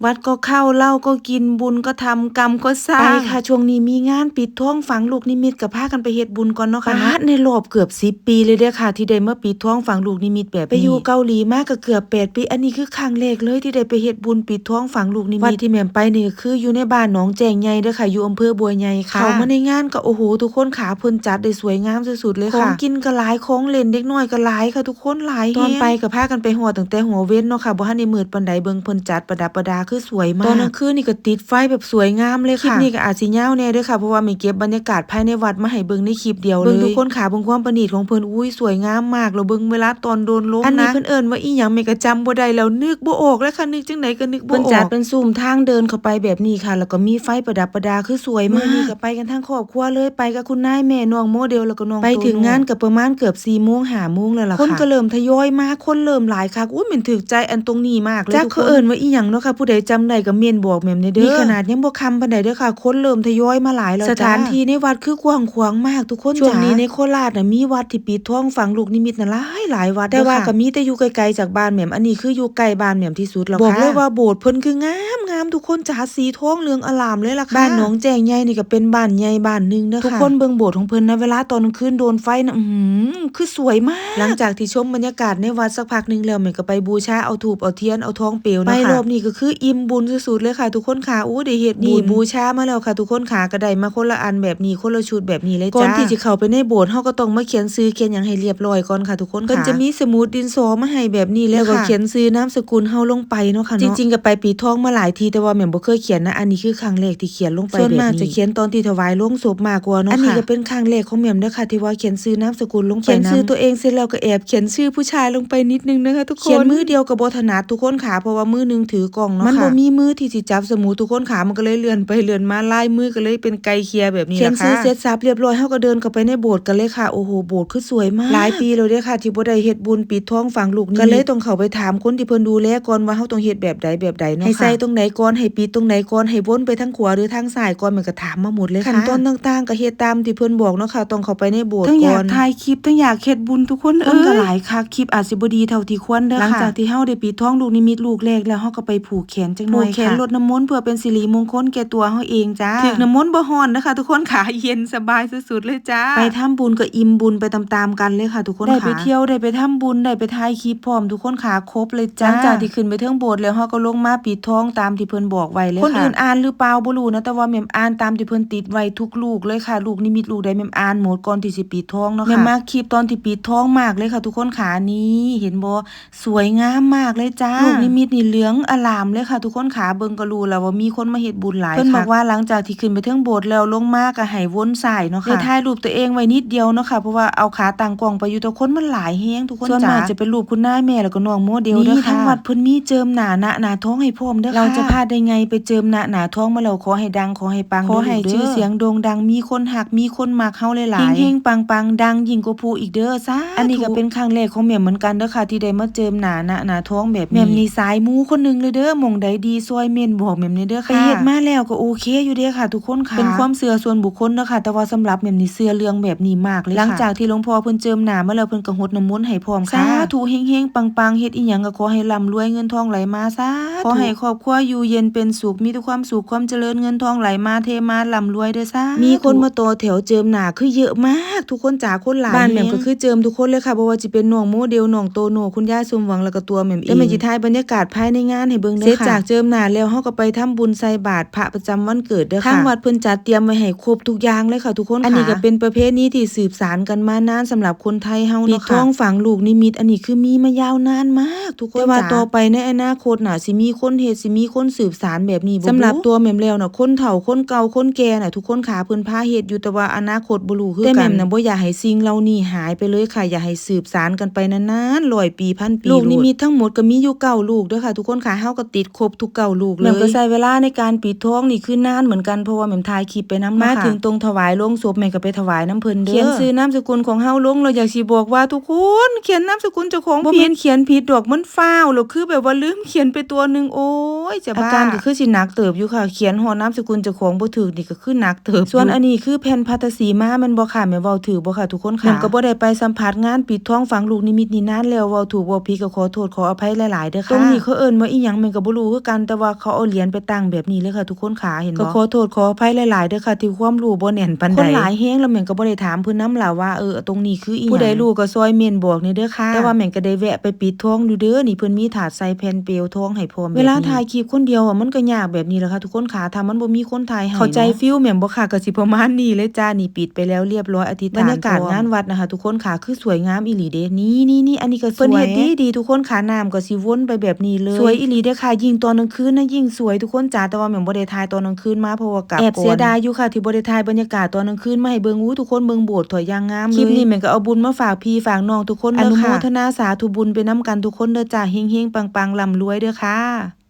ວັດກໍເຂົ້າ ເຫຼົ້າກໍກິນ ບຸນກໍທຳ ກຳກໍສ້າງ ໄປຄ່ະ. ຊ່ວງນີ້ມີງານປິດທອງຝັງລູກນິມິດ ກໍພາກັນໄປເຮັດບຸນກ່ອນເນາະຄ່ະເນາະ. ປາດ ໃນລອບເກືອບສິບປີເລີຍເດ້ອະຄ່ະ ທີ່ໄດ້ມາປິດທອງຝັງລູກນິມິດແບບນີ້ ໄປຢູ່ເກົາຫຼີມາກໍເກືອບແປດປີ ອັນນີ້ຄືຄັ້ງແລກເລີຍທີ່ໄດ້ໄປເຮັດບຸນປິດທອງຝັງລູກນິມິດ. ວັດທີ່ແໝ່ມໄປນີ້ກໍຄືຢູ່ໃນບ້ານໜອງແຈ້ງໃຫຍ່ເດີ້ຄ່ະ ຢູ່ອຳເພີບົວໃຫຍ່ຄ່ະ. ເຂົ້າມາໃນງານກໍ ໂອ້ໂຫ ທຸກຄົນຂາ ເພິ່ນຈັດໄດ້ສວຍງາມສຸດໆເລີຍຄ່ະ ຂອງກິນກໍຫຼາຍ ຂອງຫຼິ້ນເດັກນ້ອຍກໍຫຼາຍຄ່ະ ທຸກຄົນ ຫຼາຍແຮງ. ຕອນໄປກໍພາກັນໄປຮອດຕັ້ງແຕ່ຫົວເວັນເນາະຄ່ະ ບໍ່ທັນໄດ້ມືດປານໃດ ເບິ່ງເພິ່ນຈັດປະດັບປະດາຄືສວຍມາກ. ຕອນກາງຄືນນີ້ກໍຕິດໄຟແບບສວຍງາມເລີຍຄ່ະ. ຄລິບນີ້ກໍອາດຊິຍາວແດ່ເດີ້ຄ່ະ ເພາະວ່າແມ່ເກັບບັນຍາກາດພາຍໃນວັດມາໃຫ້ເບິ່ງໃນຄລິບດຽວເລີຍ. ເບິ່ງທຸກຄົນຂາ ເບິ່ງຄວາມປະນີດຂອງເພິ່ນ ອຸ້ຍ ສວຍງາມມາກ. ແລ້ວເບິ່ງເວລາຕອນໂດນລົງນະ ອັນນີ້ເພິ່ນເອີ້ນວ່າອີ່ຫຍັງ ແມ່ກໍຈຳບໍ່ໄດ້ແລ້ວ ນຶກບໍ່ອອກເລີຍຄ່ະ ນຶກຈັ່ງໃດກໍນຶກບໍ່ອອກ. ເພິ່ນຈັດເປັນຊຸມທາງເດີນເຂົ້າໄປແບບນີ້ຄ່ະ ແລ້ວກໍມີໄຟປະດັບປະດາຄືສວຍມາກ. ມື້ນີ້ກໍໄປກັນທັງຄອບຄົວເລີຍ ໄປກັບຄຸນນາຍແມ່ ນ້ອງໂມເດວ ແລ້ວກໍນ້ອງໂຕໂນ່. ໄປເຖິງງານກໍປະມານເກືອບສີ່ໂມງ ຫ້າໂມງແລ້ວລະຄ່ະ ຄົນກໍເລີ່ມທະຍອຍມາ ຄົນເລີ່ມຫຼາຍຄັກ. ອຸ້ຍ ແມ່ນຖືກໃຈອັນຕົງນີ້ມາກເລີຍ ຈັກເຂົາເອີ້ນວ່າອີ່ຫຍັງເນາະຄ່ະ ຜູ້ໃດຈຳໄດ້ກໍເມັ້ນບອກແໝ່ມແດ່ເດີ້. ນີ້ຂະໜາດຍັງບໍ່ຄ່ຳປານໃດເດີ້ຄ່ະ ຄົນເລີ່ມທະຍອຍມາຫຼາຍແລ້ວ. ສະຖານທີ່ໃນວັດຄືກວ້າງຂວາງມາກ ທຸກຄົນ. ຊ່ວງນີ້ໃນໂຄລາດນະ ມີວັດທີ່ປິດທອງຝັງລູກນິມິດນະ ຫຼາຍໆວັດເດີ້ຄ່ະ ແຕ່ວ່າກໍມີແຕ່ຢູ່ໄກໆຈາກບ້ານແໝ່ມ. ອັນນີ້ຄືຢູ່ໃກ້ບ້ານແໝ່ມທີ່ສຸດແລ້ວຄ່ະ ບອກເລີຍວ່າໂບດເພິ່ນຄືງາມໆ ທຸກຄົນ ຈາ ສີທອງເຫຼືອງອະລາມເລີຍລະຄ່ະ. ບ້ານໜອງແຈ້ງໃຫຍ່ນີ້ກໍເປັນບ້ານໃຫຍ່ບ້ານໜຶ່ງເດີ້ຄ່ະ. ທຸກຄົນເບິ່ງໂບດຂອງເພິ່ນນະ ເວລາຕອນກາງຄືນໂດນໄຟນະ ອືມ ຄືສວຍມາກ. ຫຼັງຈາກທີ່ຊົມບັນຍາກາດໃນວັດສັກພັກໜຶ່ງແລ້ວ ແມ່ກໍໄປບູຊາເອົາທູບເອົາທຽນເອົາທອງເປວເນາະຄ່ະ. ໄປລອບນີ້ກໍຄືອີ່ມບຸນສຸດໆເລີຍຄ່ະ ທຸກຄົນຂາ. ໂອ້ ໄດ້ເຮັດບຸນ ນີ້ບູຊາມາແລ້ວຄ່ະ ທຸກຄົນຂາ ກໍໄດ້ມາຄົນລະອັນແບບນີ້ ຄົນລະຊຸດແບບນີ້ເລີຍ. ກ່ອນທີ່ຈະເຂົ້າໄປໃນໂບດ ເຮົາກໍຕ້ອງມາຂຽນຊື່ຂຽນຫຍັງໃຫ້ລຽບຮ້ອຍກ່ອນຄ່ະ ທຸກຄົນຂາ. ເພິ່ນຈະມີສະໝຸດດິນສໍມາໃຫ້ແບບນີ້ເລີຍຄ່ະ ແລ້ວກໍຂຽນຊື່ນາມສະກຸນເຮົາລົງໄປເນາະຄ່ະເນາະ. ຈິງໆກໍໄປປິດທອງມາຫຼາຍທີ ແຕ່ວ່າແມ່ນບໍ່ເຄີຍຂຽນນະ ອັນນີ້ຄືຄັ້ງແລກທີ່ຂຽນລົງໄປແບບນີ້. ສ່ວນມາກຈະຂຽນຕອນທີ່ຖວາຍໂລງສົບມາກກວ່າເນາະຄ່ະ. ອັນນີ້ກໍເປັນຄັ້ງແລກຂອງແໝ່ມເດີ້ຄ່ະ ທີ່ວ່າຂຽນຊື່ນາມສະກຸນລົງໄປນຳ. ຂຽນຊື່ຕົວເອງເສັດແລ້ວກໍແອບຂຽນຊື່ຜູ້ຊາຍລົງໄປນິດໜຶ່ງເນາະຄ່ະ ທຸກຄົນ. ຂຽນມືດຽວກໍບໍ່ຖະໜັດ ທຸກຄົນຂາ ເພາະວ່າມືໜຶ່ງຖືກ້ອງເນາະຄ່ະ. ມັນບໍ່ມີມືທີ່ຊິຈັບສະໝຸດ ທຸກຄົນຂາ ມັນກໍເລີຍເລື່ອນໄປເລື່ອນມາ ລາຍມືກໍເລີຍເປັນໄກ່ເຂ່ຍແບບນີ້ລະຄ່ະ. ຂຽນຊື່ເສັດສັບລຽບຮ້ອຍ ເຮົາກໍເດີນເຂົ້າໄປໃນໂບດກັນເລີຍຄ່ະ. ໂອ້ໂຫ ໂບດຄືສວຍມາກ. ຫຼາຍປີແລ້ວເດ້ຄ່ະ ທີ່ບໍ່ໄດ້ເຮັດບຸນປິດທອງຝັງລູກນິມິດ ກໍເລີຍຕ້ອງເຂົ້າໄປຖາມຄົນທີ່ເພິ່ນດູແລກ່ອນວ່າ ເຮົາຕ້ອງເຮັດແບບໃດແບບໃດເນາະ ໃຫ້ໃສ່ ຄ່ະ ຕົງໃດກ່ອນ ໃຫ້ປິດຕົງໃດກ່ອນ ໃຫ້ວົນໄປທາງຂວາ ຫຼື ທາງຊ້າຍກ່ອນ ແມ່ນກໍຖາມມາໝົດເລີຍຄ່ະ. ຂັ້ນຕອນຕ່າງໆກໍເຮັດຕາມທີ່ເພິ່ນບອກເນາະຄ່ະ ຕ້ອງເຂົ້າໄປໃນໂບດກ່ອນ. ທັງຢາກຖ່າຍຄລິບ ທັງຢາກເຮັດບຸນ ທຸກຄົນເອີຍ ຄົນກໍຫຼາຍຄັກ ຄລິບອາດຊິບໍ່ດີເທົ່າທີ່ຄວນເດີ້ຄ່ະ. ຫຼັງຈາກທີ່ເຮົາໄດ້ປິດທອງລູກນິມິດລູກແລກແລ້ວ ເຮົາກໍໄປຜູກແຂນຈັກໜ້ອຍຄ່ະ ຜູກແຂນລົດນ້ຳມົນ ເພື່ອເປັນສິລິມົງຄົນແກ່ຕົວເຮົາເອງຈ້າ. ຖືກນ້ຳມົນບໍ່ຮ້ອນເດີ້ຄ່ະ ທຸກຄົນຂາ ເຢັນສະບາຍສຸດໆເລີຍ ຈ້າ. ໄປທຳບຸນກໍອີ່ມບຸນໄປຕາມໆກັນເລີຍຄ່ະ ທຸກຄົນຂາ. ໄດ້ໄປທ່ຽວ ໄດ້ໄປທຳບຸນ ໄດ້ໄປຖ່າຍຄລິບພ້ອມ ທຸກຄົນຂາ ຄົບເລີຍຈ້າ. ຫຼັງຈາກທີ່ຂຶ້ນໄປເທິງໂບດແລ້ວ ເຮົາກໍລົງມາປິດທອງຕາມທີ່ເພິ່ນບອກໄວ້ເລີຍຄ່ະ. ຄົນອື່ນອ່ານຫຼືເປົ່າບໍ່ຮູ້ນະ ແຕ່ວ່າແມ່ນອ່ານຕາມທີ່ເພິ່ນຕິດໄວ້ທຸກລູກເລີຍຄ່ະ. ລູກນິມິດລູກໃດແມ່ນອ່ານໝົດກ່ອນທີ່ຊິປິດທອງເນາະຄ່ະ. ແມ່ນມັກຄລິບຕອນທີ່ປິດທອງມາກເລີຍຄ່ະ ທຸກຄົນຂາ. ນີ້ ເຫັນບໍ່? ສວຍງາມມາກເລີຍຈ້າ. ລູກນິມິດນີ້ເຫຼືອງອະລາມເລີຍຄ່ະ ທຸກຄົນຂາ. ເບິ່ງກໍຮູ້ແລ້ວວ່າມີຄົນມາເຮັດບຸນຫຼາຍຄັກ. ເພິ່ນບອກວ່າຫຼັງຈາກທີ່ຂຶ້ນໄປເທິງໂບດແລ້ວ ລົງມາກໍໃຫ້ວົນຊ້າຍເນາະຄ່ະ. ໄດ້ຖ່າຍຮູບຕົວເອງໄວ້ນິດດຽວເນາະຄ່ະ ເພາະວ່າເອົາຂາຕັ້ງກ້ອງໄປຢູ່ ແຕ່ຄົນມັນຫຼາຍແຮງ ທຸກຄົນ ສ່ວນມາກຈະເປັນຮູບຄຸນນາຍແມ່ ແລ້ວກໍນ້ອງໂມເດວເດີ້ຄ່ະ. ນີ້ທາງວັດເພິ່ນມີເຈີມໜ້ານະໜ້າທອງໃຫ້ພ້ອມເດີ້ຄ່ະ. ເຈົ້າພາດໄດ້ໃຫຍ່ໄປເຈີມນະໜ້າທອງມາແລ້ວ ຂໍໃຫ້ດັງ ຂໍໃຫ້ປັງ ຂໍໃຫ້ຊື່ສຽງໂດ່ງດັງ ມີຄົນຮັກ ມີຄົນມັກເຮົາຫຼາຍໆ ເຮັງໆປັງໆ ດັງຍິ່ງກວ່າຜູ້ອີກເດີ້ ສາທຸ. ອັນນີ້ກໍເປັນຄັ້ງແລກຂອງແໝ່ມເໝືອນກັນເດີ້ຄ່ະ ທີ່ໄດ້ມາເຈີມໜ້ານະໜ້າທອງແບບນີ້. ແໝ່ມນີ້ສາຍມູຄົນໜຶ່ງເລີຍເດີ້ ໝ່ອງໃດດີຊ່ວຍເມັ້ນບອກແໝ່ມແດ່ເດີ້ຄ່ະ. ໄປເຮັດມາແລ້ວກໍໂອເຄຢູ່ເດ້ຄ່ະ ທຸກຄົນຂາ. ເປັນຄວາມເຊື່ອສ່ວນບຸກຄົນເດີ້ຄ່ະ ແຕ່ວ່າສຳລັບແໝ່ມນີ້ເຊື່ອເລື່ອງແບບນີ້ມາກເລີຍຄ່ະ. ຫຼັງຈາກທີ່ຫຼວງພໍ່ເພິ່ນເຈີມໜ້າມາແລ້ວ ເພິ່ນກໍຫົດນ້ຳມົນໃຫ້ພ້ອມຄ່ະ. ສາທຸ ເຮັງໆປັງໆ ເຮັດອີ່ຫຍັງກໍຂໍໃຫ້ລ່ຳລວຍ ເງິນທອງໄຫຼມາ ສາທຸ. ຂໍໃຫ້ຄອບຄົວຢູ່ເຢັນເປັນສຸກ ມີແຕ່ຄວາມສຸກຄວາມຈະເລີນ ເງິນທອງໄຫຼມາເທມາ ລ່ຳລວຍເດີ້ ສາທຸ. ມີຄົນມາຕໍ່ແຖວເຈີມໜ້າຄືເຍີະມາກ ທຸກຄົນຈ໋າ ຄົນຫຼາຍແຮງ. ບ້ານແໝ່ມກໍຄືເຈີມທຸກຄົນເລີຍຄ່ະ ບໍ່ວ່າຊິເປັນນ້ອງໂມເດວ ນ້ອງໂຕໂນ່ ຄຸນຍາຍສົມຫວັງ ແລ້ວກໍຕົວແໝ່ມເອງ. ແຕ່ແມ່ນຊິຖ່າຍບັນຍາກາດພາຍໃນງານໃຫ້ເບິ່ງເດີ້ຄ່ະ. ເສັດຈາກເຈີມໜ້າແລ້ວ ເຮົາກໍໄປທຳບຸນໃສ່ບາດພະປະຈຳວັນເກີດເດີ້ຄ່ະ. ທາງວັດເພິ່ນຈັດຕຽມໄວ້ໃຫ້ຄົບທຸກຢ່າງເລີຍຄ່ະ ທຸກຄົນຂາ. ອັນນີ້ກໍເປັນປະເພນີທີ່ສືບສານກັນມານານສຳລັບຄົນໄທເຮົາເນາະຄ່ະ. ປິດທອງຝັງລູກນິມິດ ອັນນີ້ຄືມີມາຍາວນານມາກ ທຸກຄົນຈ໋າ. ແຕ່ວ່າຕໍ່ໄປໃນອະນາຄົດນະ ຊິມີຄົນເຮັດ ຊິມີຄົນສືບສານແບບນີ້ບໍ່? ສຳລັບຕົວແໝ່ມແລ້ວນະ ຄົນເຖົ້າ ຄົນເກົ່າ ຄົນແກ່ນະ ທຸກຄົນຂາ ເພິ່ນພາເຮັດຢູ່ ແຕ່ວ່າອະນາຄົດບໍ່ຮູ້ຄືກັນ. ແຕ່ແໝ່ມນະບໍ່ຢາກໃຫ້ສິ່ງເຫຼົ່ານີ້ຫາຍໄປເລີຍຄ່ະ ຢາກໃຫ້ສືບສານກັນໄປນານໆ ຮ້ອຍປີ ພັນປີ. ລູກນິມິດທັງໝົດກໍມີຢູ່ເກົ້າລູກເດີ້ຄ່ະ ທຸກຄົນຂາ. ເຮົາກໍຕິດຄົບທຸກເກົ້າລູກເລີຍ. ແມ່ນກໍໃຊ້ເວລາໃນການປິດທອງນີ້ຄືນານເໝືອນກັນ ເພາະວ່າແມ່ນຖ່າຍຄລິບໄປນຳເນາະຄ່ະ. ມາເຖິງຕົງຖວາຍໂລງສົບ ແມ່ນກໍໄປຖວາຍນຳເພິ່ນເດີ້. ຂຽນຊື່ນາມສະກຸນຂອງເຮົາລົງ ແລ້ວຢາກຊິບອກວ່າ ທຸກຄົນ ຂຽນນາມສະກຸນເຈົ້າຂອງຜິດ. ບໍ່ແມ່ນຂຽນຜິດດອກ ມັນຟ້າວ ແລ້ວຄືແບບວ່າລືມຂຽນໄປຕົວໜຶ່ງ. ໂອ້ຍ ຈະບ້າ. ອາການກໍຄືຊິໜັກເຕີບຢູ່ຄ່ະ ຂຽນຮອດນາມສະກຸນເຈົ້າຂອງບໍ່ຖືກນີ້ກໍຄືໜັກເຕີບຢູ່. ສ່ວນອັນນີ້ຄືແຜ່ນພັດທະສີມາແມ່ນບໍ່ຄ່ະ? ແມ່ນເວົ້າຖືກບໍ່ຄ່ະ ທຸກຄົນຂາ? ແມ່ນກໍບໍ່ໄດ້ໄປສຳຜັດງານປິດທອງຝັງລູກນິມິດນີ້ນານແລ້ວ ເວົ້າຖືກເວົ້າຜິດກໍຂໍໂທດຂໍອະໄພຫຼາຍໆເດີ້ຄ່ະ. ຕົງນີ້ເຂົາເອີ້ນວ່າອີ່ຫຍັງ ແມ່ນກໍບໍ່ຮູ້ ຄືກັນ ແຕ່ວ່າເຂົາເອົາຫຼຽນໄປຕັ້ງແບບນີ້ເລີຍຄ່ະທຸກຄົນຂາ ເຫັນບໍ່? ກໍຂໍໂທດຂໍອະໄພຫຼາຍໆເດີຄ່ະ ທີ່ຄວາມຮູ້ບໍ່ແໜ້ນປານໃດ ຄົນຫຼາຍແຮງ ແລ້ວແມ່ນກໍບໍ່ໄດ້ຖາມເພິ່ນນຳລະວ່າ ເອີ ຕົງນີ້ຄືອີ່ຫຍັງ ຜູ້ໃດຮູ້ກໍຊ່ອຍເມັ້ນບອກແດ່ເດີຄ່ະ ແຕ່ວ່າແມ່ນກໍໄດ້ແວະໄປປິດທອງຢູ່ເດີ ນີ້ເພິ່ນມີຖາດໃສ່ແຜ່ນເປວທອງໃຫ້ພ້ອມ ເວລາຖ່າຍຄລິບຄົນດຽວອະ ມັນກໍຍາກແບບນີ້ລະຄ່ະທຸກຄົນຂາ ຖ້າມັນບໍ່ມີຄົນຖ່າຍໃຫ້ ເຂົ້າໃຈ ເນາະ ຟີລແມ່ນບໍ່ຄ່ະ? ກໍຊິປະມານນີ້ເລີຍຈ້າ ນີ້ປິດໄປແລ້ວລຽບຮ້ອຍ ອະທິຖານ ບັນຍາກາດງານວັດນະຄ່ະທຸກຄົນຂາ ຄືສວຍງາມອີ່ຫຼີເດ ນີ້ໆໆ ອັນນີ້ກໍ ເພິ່ນເຮັດດີໆ ທຸກຄົນຂາ ນ້ຳກໍຊິວົນໄປແບບນີ້ເລີຍ ສວຍອີ່ຫຼີເດ້ຄ່ະ ຍິ່ງຕອນກາງຄືນນະຍິ່ງສວຍທຸກຄົນຈ໋າ ແຕ່ວ່າແມ່ນບໍ່ໄດ້ຖ່າຍຕອນກາງຄືນມາ ເພາະວ່າກັບ ແອບເສຍດາຍຢູ່ຄ່ະ ທີ່ບໍ່ໄດ້ຖ່າຍບັນຍາກາດຕອນກາງຄືນມາໃຫ້ເບິ່ງ ອູ້ ທຸກຄົນເບິ່ງໂບດຖອຍຢ່າງງາມເລີຍ ຄລິບນີ້ແມ່ນກໍເອົາບຸນມາຝາກພີ່ຝາກນ້ອງທຸກຄົນເດີຄ່ະ ອະນຸໂມທະນາສາທຸບຸນໄປນຳກັນທຸກຄົນເດີຈ້າ ເຮັງໆ ປັງໆ ລ່ຳລວຍເດີຄ່ະ.